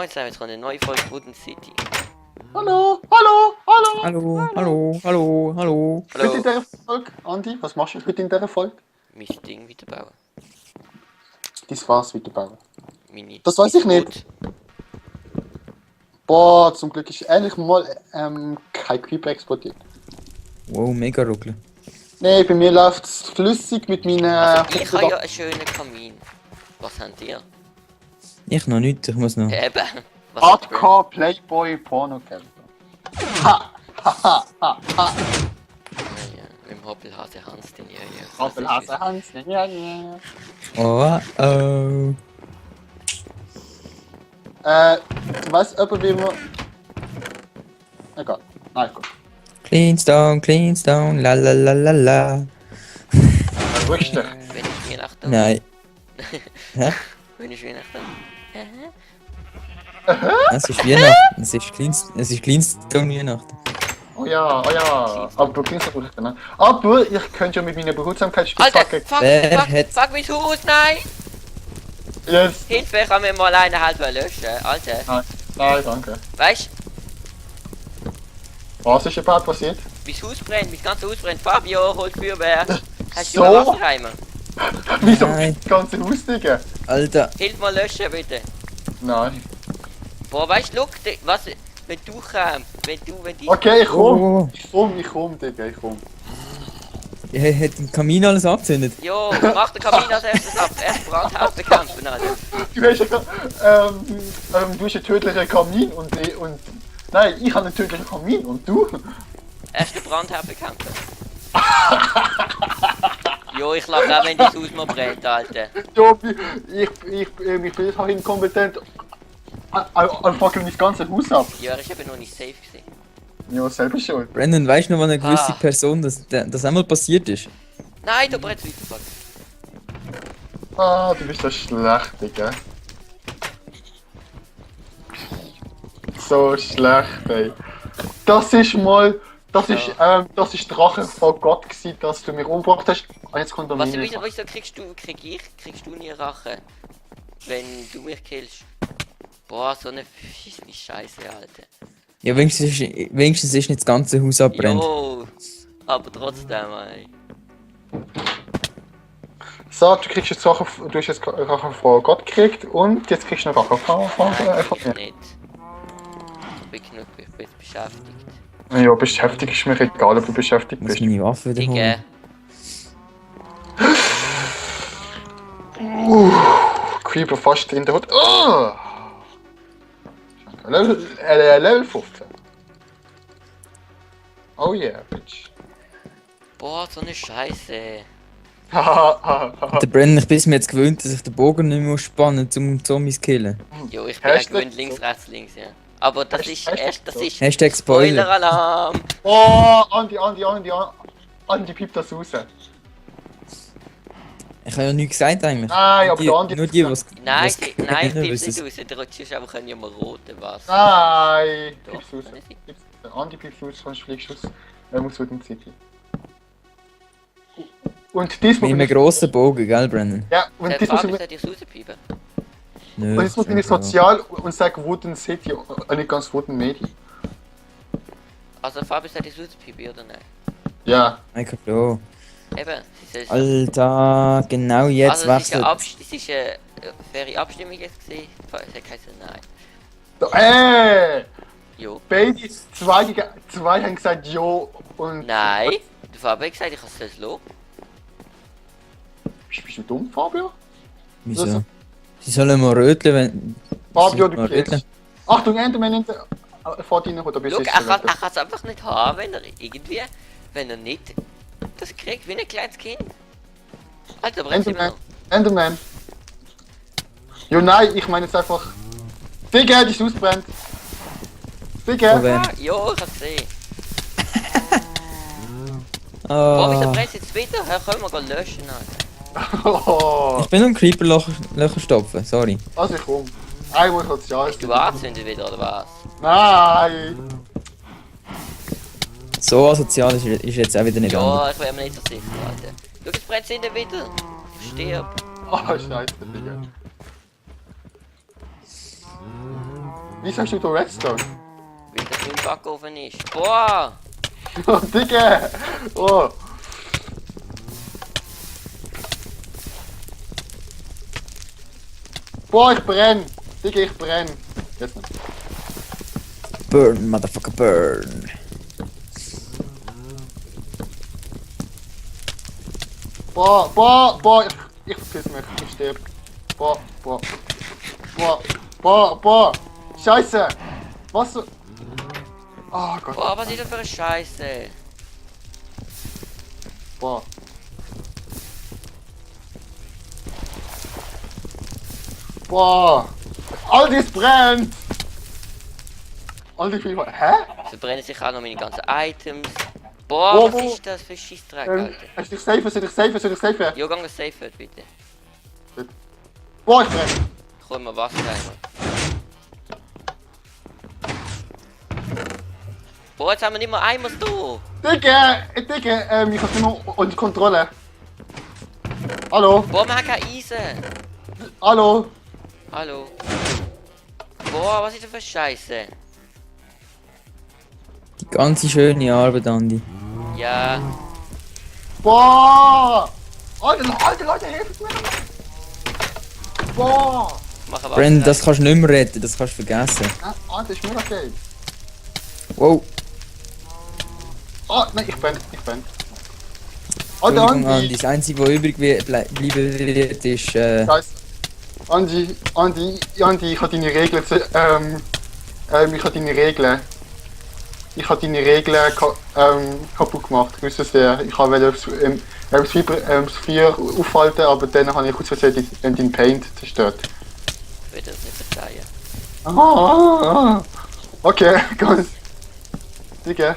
Moin zusammen, jetzt kommt eine neue Folge Wooden City. Hallo, hallo, hallo. Hallo, hallo, hallo, hallo. Heute in Hallo, dieser Folge, Andi, was machst du heute in dieser Folge? mein Ding weiterbauen. Das war's weiterbauen. Meine Das weiß ich nicht. Boah, zum Glück ist endlich mal kein Creeper explodiert. Wow, mega ruckelig. Nee, bei mir läuft's flüssig mit meinen... Also, ich habe ja einen schönen Kamin. Was habt ihr? Ich noch nicht, ich muss noch. Eben. Was habt ihr? Hardcore Playboy Porno Character. Ha! Ha! Ha! Ha! Ha! Ja, mit dem Hoppelhase Hans, den ihr ja. Hoppelhase Hans, ja, ja. Oh, oh. Weißt du, wie man... Egal. Nein, gut. Clean stone, la la la la la. Ruhig dich. Wenn ich Weihnachten. Nein. Hä? Wenn ich Weihnachten. Es ist Weihnachten, es ist Clean Stone Weihnachten. Oh ja, oh ja. Aber du klingst doch nicht, ne? Aber ich könnte ja mit meiner Alter, Behutsamkeitsspitzhacke... Wer fuck mein Haus, nein! Yes. Hilfe, ich kann mir mal eine halbe löschen, Alter. Nein, danke. Weißt Was ist überhaupt passiert? mein Haus brennt, mein ganzes Haus brennt. Fabio, hol die Feuerwehr. Hast du So? einen Wassereimer? Wieso Nein. das ganze Haus, Digga? Alter, Hilf mal löschen, bitte. Nein. Boah, weißt du, look, was, wenn du kommst, wenn die... Okay, ich Oh. komm, Digga, ich komm. er hat den Kamin alles angezündet. Jo, mach den Kamin als erstes ab. Erst Brandhaus bekämpfen, Alter. Du hast ja du hast einen tödlichen Kamin und... Nein, ich habe einen tödlichen Kamin und du? Erst den Brandhaus bekämpfen. Jo, ich lach auch, wenn dein Haus mal brennt, Alter. Ja, ich bin jetzt auch inkompetent. Fucking das ganze Haus ab. Ja, er ist eben noch nicht safe gewesen. Ja, selber schon. Brandon, weißt du noch, wann eine gewisse Ah. Person das einmal passiert ist? Nein, da brennt weiter, fuck. Ah, du bist so schlecht, Digga. So schlecht, ey. Das ist Drache von Gott gewesen, dass du mich umgebracht hast. Und jetzt kommt er Was, mir. wieso kriegst du nie Rache? Wenn du mich killst. Boah, so eine Scheiße, Alter. Ja, wenigstens ist nicht das ganze Haus abbrennt. Jo, aber trotzdem, ey. So, du kriegst jetzt Rache, du hast jetzt Rache von Gott gekriegt und jetzt kriegst du eine Rache von Nein, von ich mir. nicht. Ich bin genug, ich bin jetzt beschäftigt. Ja, beschäftigt ist mir egal, ob du beschäftigt Ich muss bist. meine Waffe wieder Digga. holen. Creeper fast in der Hut. Oh! Level 15. Oh yeah, bitch. Boah, so eine Scheiße. Hahaha. Der Brandon, ich bin mir jetzt gewöhnt, dass ich den Bogen nicht mehr spannen muss, um Zombies zu killen. Jo, ich bin ja Hashtag gewöhnt links, rechts, links, ja. Aber das ist Hashtag echt, das so. ist Hashtag Spoiler. Spoiler-Alarm. Oh, Andi piept das raus. Ich habe ja nichts gesagt eigentlich. Nein, aber Die- der Andi... Nur die, was Nein, was nein, kennen, piepst wissen nicht raus. Der rutschst einfach in einem roten was. Nein, Doch, piepst raus. kann ich nicht. Der Andi piept raus, sonst fliegst du aus. Er muss mit dem City. Und diesmal... Mit einem grossen Bogen, gell, Brandon? Ja, und Der diesmal... Fabi sollte ich rauspiepen. Nö. Und jetzt muss ich nicht sozial und sage Wooden City, nicht ganz Wooden Medi. Also Fabi sollte ich rauspiepen, oder nicht? Ja. Michael Flo. Eben, es ist... Alter, genau jetzt Also es ist wechselt. es ist eine faire Abstimmung jetzt gewesen. Es hat geheißen, nein. Jo. Beide, zwei haben gesagt Jo und... Nein. Der Fabi hat gesagt, ich kann es lassen. Bist du dumm, Fabio? Wieso? Sie sollen mal röteln, wenn... Fabio, Sie du mal killst. röteln. Achtung, Enderman in der... Fahrt rein, oder bist Schau, du er kann es einfach nicht haben, wenn er nicht das kriegt, wie ein kleines Kind. Alter, brennt immer noch. Enderman. Jo, nein, ich meine jetzt einfach... Digga, die Haus brennt. Digga. Von wem? Ah, jo, ich hab's gesehen. Boah, wieso Ah, brennt es jetzt wieder? Hör, können wir gehen löschen, Alter. Oh, ich bin am Creeper-Löcher stopfen, sorry. also ich komm. Einmal sozial. Bist du anzündet wieder, oder was? Nein. So asozial ist jetzt auch wieder nicht anders. Ja, ich wäre mir nicht so sicher, Alter. Schau, es brennt hinten wieder. Stirb. Oh, scheiße, Digga. Wieso hast du da Redstone? Weil das im Backofen ist. Boah! Oh, Digga! Oh! Boah, ich brenn! Digga, ich brenn! Jetzt nicht. Burn, motherfucker, burn. Boah, ich verpiss mich, ich sterb. Boah, Scheiße! Was so? Oh Gott, Boah, was ist das für eine Scheiße? boah. Boah! Alter, es brennt! Alter, ich bin... Hä? Verbrennen sich auch noch meine ganzen Items. Boah, Oh, was oh. ist das für ein Scheissdreck, Alter? Soll ich safe? Jo, gang safe, bitte. Boah, ich brenn! Ich hol mal Wasser rein. Boah, jetzt haben wir nicht mal einmal da. Digga, ich hab's nicht mehr unter Kontrolle. Hallo? Boah, wir haben kein Eisen. Hallo? Hallo. Boah, was ist das für eine Scheiße? Die ganze schöne Arbeit, Andi. Ja, Boah! Alter, Leute, helft mir! Boah! mach aber Brandon, das kannst du nicht mehr retten, das kannst du vergessen. Alter, ist mir okay. Wow, Oh, nein, ich bin. Entschuldigung, Alter, Andi. Das Einzige, was übrig bleiben wird, ist... Scheiße. Andi, ich habe deine Regeln ich habe deine Regeln kaputt gemacht. Ich wusste es sehr. Ich wollte das Feuer aufhalten, aber dann habe ich kurz versehen den Paint zerstört. Ich will das nicht verzeihen. Okay, ganz. Digga.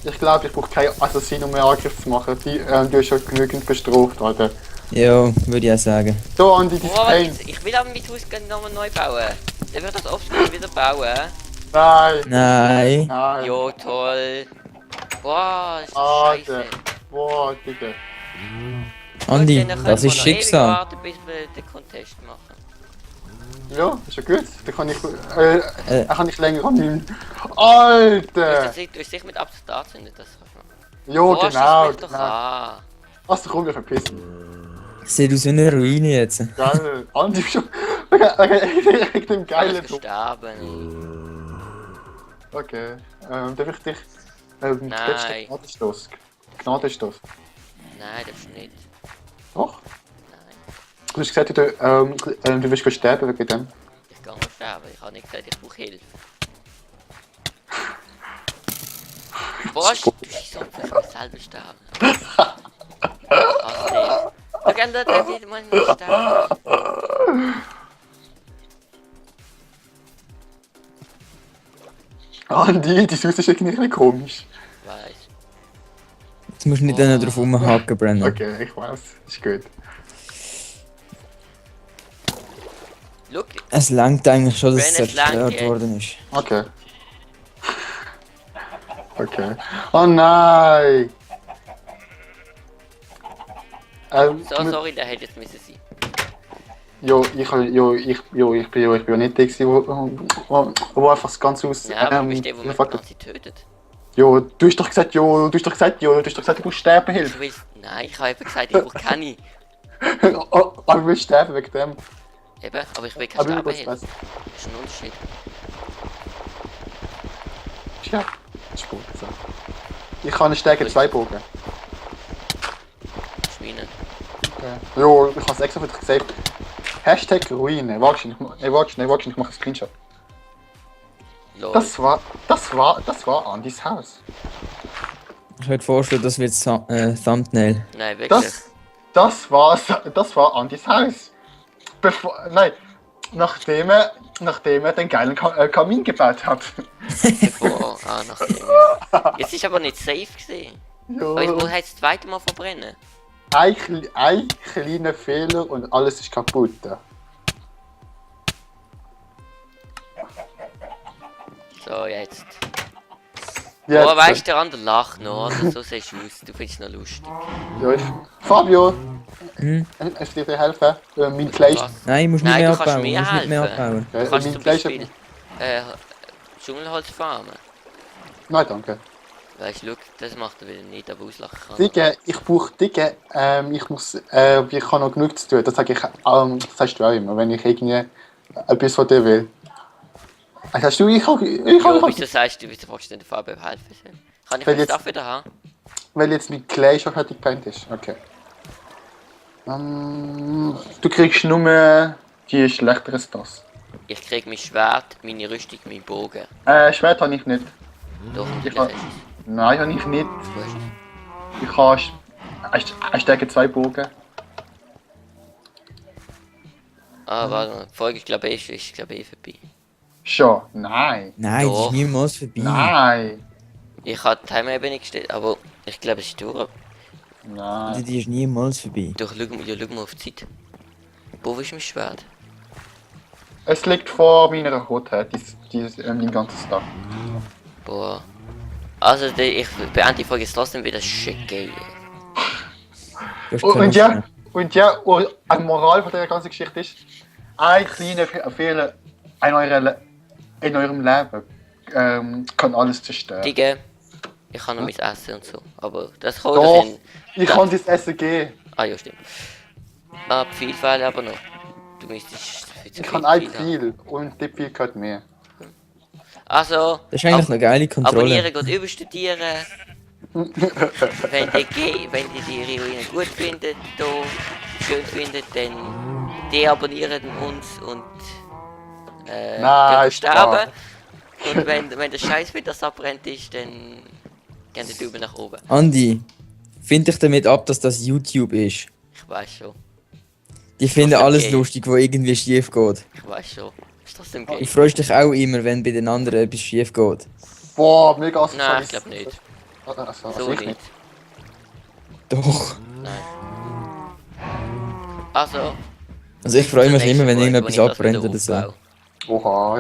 Ich glaube, ich brauche keinen Assassino mehr Angriff zu machen. Du hast schon genügend bestraft, Alter. Ja, würde ich auch sagen. So, Andi, dein Boah, Paint. ich will aber mein Haus gerne nochmal neu bauen. Dann wird das Offscreen wieder bauen. Nein. Nein. Nein. Jo, toll. Boah, das ist Alter. scheiße. Boah, Digga. Andi, Dann können das wir ist noch Schicksal. ewig warten, bis wir den Contest machen. Ja, ist ja gut. Dann kann ich länger an meinem... Alter! Du hast sicher mit Absicht anzünden, das kannst du machen. Jo, Boah, genau. schieß mich doch an. Lass dich rum, wir verpissen. Sieht aus wie eine Ruine jetzt. Geil. Andi, schon... Wegen dem Ich geilen bin gestorben. Okay. Darf ich dich... Nein. Gnadenstoß. Nein, das ist nicht. Doch? Nein, Du hast gesagt, du wirst sterben wegen dem. ich kann mal sterben. Ich habe nicht gesagt, ich brauche Hilfe. Boah, du schießt uns, ich muss selber sterben. Krass, ey. Du kannst das nicht mal nicht sterben. Andi, die Süße ist irgendwie ein bisschen komisch. Ich weiß. Jetzt musst du nicht oh. Drauf rumhacken, Brandon. Okay, ich weiß. Ist gut. Look, Es langt eigentlich schon, dass es Brandon, es langt zerstört jetzt. worden ist. Okay. Okay. Oh nein! so sorry, der hätte jetzt müssen sein. Ich bin ja nicht der, wo einfach das Ganze aus. Ja, aber du bist der, wo man die ganze Zeit tötet. Jo, du hast doch gesagt, du musst sterben, Ich Hilfe. will... Nein, ich habe eben gesagt, ich brauche keine. Oh, aber du willst sterben wegen dem. Eben, aber ich will keine Aber du Sterben willst helfen. was? Das ist ein Unterschied. Ja, das ist gut. So. Ich kann einen Stärke 2 Bogen. Schweine. Okay. Jo, ich habe es extra für dich gesagt. Hashtag Ruine. Warte, ich mache einen Screenshot. Lol. Das war Andis Haus. Ich würde vorstellen, das wird das Thumbnail. Nein, wirklich. Das war Andis Haus. Nachdem er den geilen Kamin gebaut hat. Bevor, nachdem. Ja. Jetzt ist aber nicht safe gesehen. Aber ich muss Jo. jetzt das zweite Mal verbrennen. Ein kleiner Fehler und alles ist kaputt. So, jetzt. Jetzt, Boah, weißt du, der andere lacht noch, oder? So siehst du aus. Du findest es noch lustig. Fabio, Hm? kannst du dir helfen? Mein Fleisch. Was? Nein, du musst nicht Nein, mehr du kannst abbauen. mir Du musst nicht mehr helfen. abbauen. Du kannst mein zum Fleisch. Beispiel... Dschungelholz farmen. Nein, danke. Weißt du, das macht er wieder nicht, aber auslachen kann. Digga, ich brauche Digga, ich muss, ich habe noch genug zu tun. Das sage ich, das sagst du auch immer, wenn ich irgendwie etwas von dir will. Sagst du, ich Wieso sagst du, wieso willst du denn der Fabio helfen? Kann ich Weil das jetzt- Stuff wieder haben? weil jetzt mit Clay schon fertig gepaint ist. Okay. Du kriegst nur die schlechteren Stars. Ich krieg mein Schwert, meine Rüstung, meinen Bogen. Schwert habe ich nicht. Doch, Ich natürlich hab- hast du Nein, habe ich nicht. es. Ich habe Stärke 2 Bogen. Ah, warte mal. Die Folge ist glaube ich, vorbei. Schon. Nein. Nein, das Doch. ist niemals vorbei. Nein. Ich habe die Time-Ebene gestellt, aber ich glaube es ist durch. Nein. Die ist niemals vorbei. Doch, schau mal auf die Zeit. Wo ist mein Schwert? Es liegt vor meiner Hut, den ganzen Tag. Boah. Also, ich beende die Folge jetzt trotzdem wieder shit geil. Du hast Und keine ja, Lust eine Moral von der ganzen Geschichte ist, ein kleiner Fehler in eurem Leben kann alles zerstören. Digga, ich habe noch mein Essen und so. Aber das kommt Doch, in... ich kann dir das Essen geben. Ah ja, stimmt. Ah, Pfeilpfeile aber noch. Du müsstest viel zu Ich viel kann ein Pfeile haben. Pfeil und der Pfeil gehört mehr. Also, Das ist eigentlich eine geile Kontrolle. abonnieren geht überstudieren. Wenn ihr die Ruine gut findet, da schön findet, dann deabonnieren uns und Nein, könnt ist sterben. Und wenn der Scheiß wieder abbrennt ist, dann geht der Daumen nach oben. Andi, find dich damit ab, dass das YouTube ist. Ich weiß schon, Die finden Okay. alles lustig, wo irgendwie schief geht. ich weiß schon. Ist trotzdem Du geil. freust dich auch immer, wenn bei den anderen etwas schief geht. Boah, mega asozial. Nein, ich glaube nicht. So ich nicht. Doch. Nein. Also, Also ich freue mich zur immer, wenn nächsten Folge, irgendetwas wo ich das abbrennt wieder oder so. aufbaue. Oha,